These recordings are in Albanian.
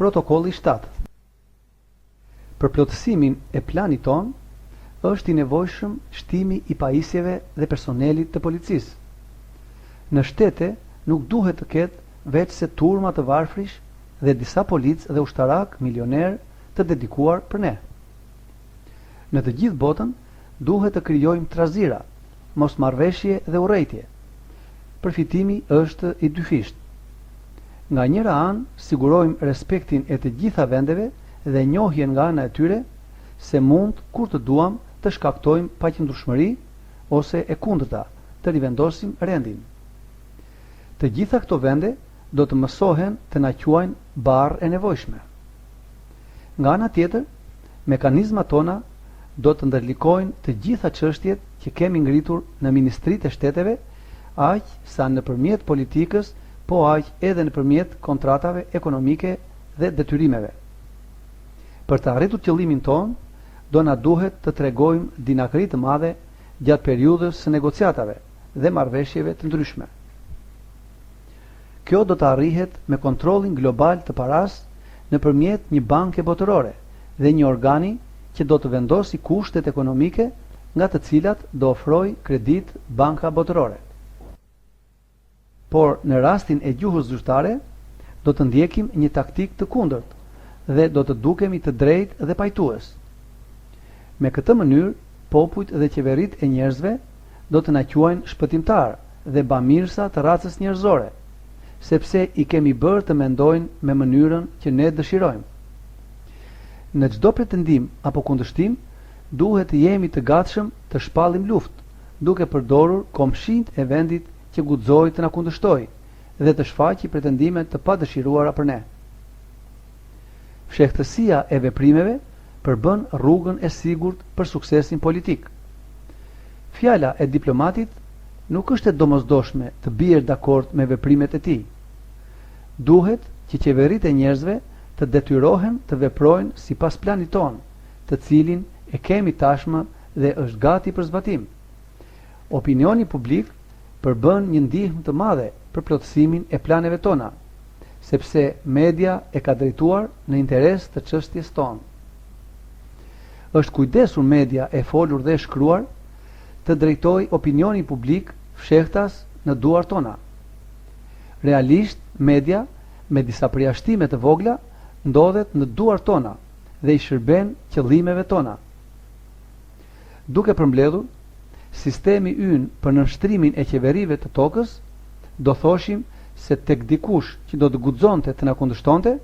Protokolli 7. Për plotësimin e planit tonë, është i nevojshëm shtimi i pajisjeve dhe personelit të policisë. Në shtete nuk duhet të ketë veçse turma të varfrish dhe disa policë dhe ushtarakë milionerë të dedikuar për ne. Në të gjithë botën duhet të krijojmë trazira, mosmarrëveshje dhe urrejtje. Përfitimi është i dyfishtë. Nga njëra anë sigurojmë respektin e të gjitha vendeve dhe njohjen nga ana e tyre se mund kur të duam të shkaktojmë paqëndrueshmëri ose e kundërta, të rivendosim rendin. Të gjitha këto vende do të mësohen të na quajnë barrë e nevojshme. Nga ana tjetër, mekanizmat tona do të ndërlikojnë të gjitha çështjet që kemi ngritur në ministritë e shteteve, aq sa nëpërmjet politikës, po aq edhe nëpërmjet kontratave ekonomike dhe detyrimeve. Për të arritur qëllimin tonë, do na duhet të tregojmë dinakëri të madhe gjatë periudhës së negociatave dhe marrëveshjeve të ndryshme. Kjo do të arrihet me kontrollin global të parasë nëpërmjet një banke botërore dhe një organi që do të vendosi kushtet ekonomike nga të cilat do ofrojë kreditë Banka Botërore. Por në rastin e gjuhës zyrtare do të ndjekim një taktikë të kundërt dhe do të dukemi të drejtë dhe pajtues. Me këtë mënyrë popujt dhe qeveritë e njerëzve do të na quajnë shpëtimtarë dhe bamirësa të racës njerëzore, sepse i kemi bërë të mendojnë me mënyrën që ne dëshirojmë. Në çdo pretendim apo kundërshtim, duhet të jemi të gatshëm të shpallim luftë, duke përdorur komshinjtë e vendit që guxoi të na kundërshtojë dhe të shfaqi pretendime të padëshiruara për ne. Fshehtësia e veprimeve përbën rrugën e sigurt për suksesin politik. Fjala e diplomatit nuk është e domosdoshme të bierë dakord me veprimet e tij. Duhet që qeveritë e njerëzve të detyrohen të veprojnë sipas planit tonë, të cilin e kemi tashmë dhe është gati për zbatim. Opinioni publik përbën një ndihmë të madhe për plotësimin e planeve tona, sepse media e ka drejtuar në interes të çështjes tonë. Është kujdesur media e folur dhe e shkruar të drejtojë opinionin publik fshehtas në duart tona. Realisht media, me disa përjashtime të vogla, ndodhet në duart tona dhe i shërben qëllimeve tona. Duke përmbledhur, sistemi ynë për nënshtrimin e qeverive të tokës, do thoshim se tek dikush që do të guxonte të na kundërshtonte,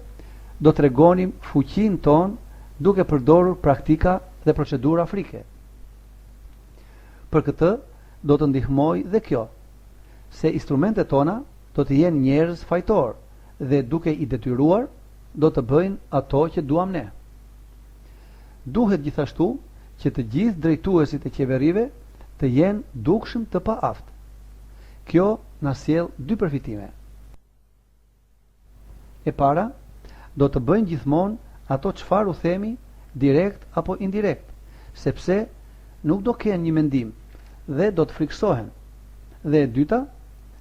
do tregonim fuqinë tonë duke përdorur praktika dhe procedura frike. Për këtë do të ndihmojë dhe kjo, se instrumentet tona do të jenë njerëz fajtorë dhe duke i detyruar do të bëjnë ato që duam ne. Duhet gjithashtu që të gjithë drejtuesit e qeverive të jenë dukshëm të paaftë. Kjo na sjell dy përfitime. E para, do të bëjnë gjithmonë ato çfarë u themi direkt apo indirekt, sepse nuk do kenë një mendim dhe do të frikësohen. Dhe e dyta,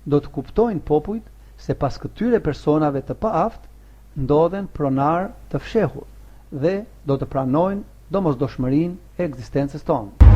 do të kuptojnë popujt se pas këtyre personave të paaftë ndodhen pronarë të fshehur dhe do të pranojnë domosdoshmërinë e ekzistencës tonë.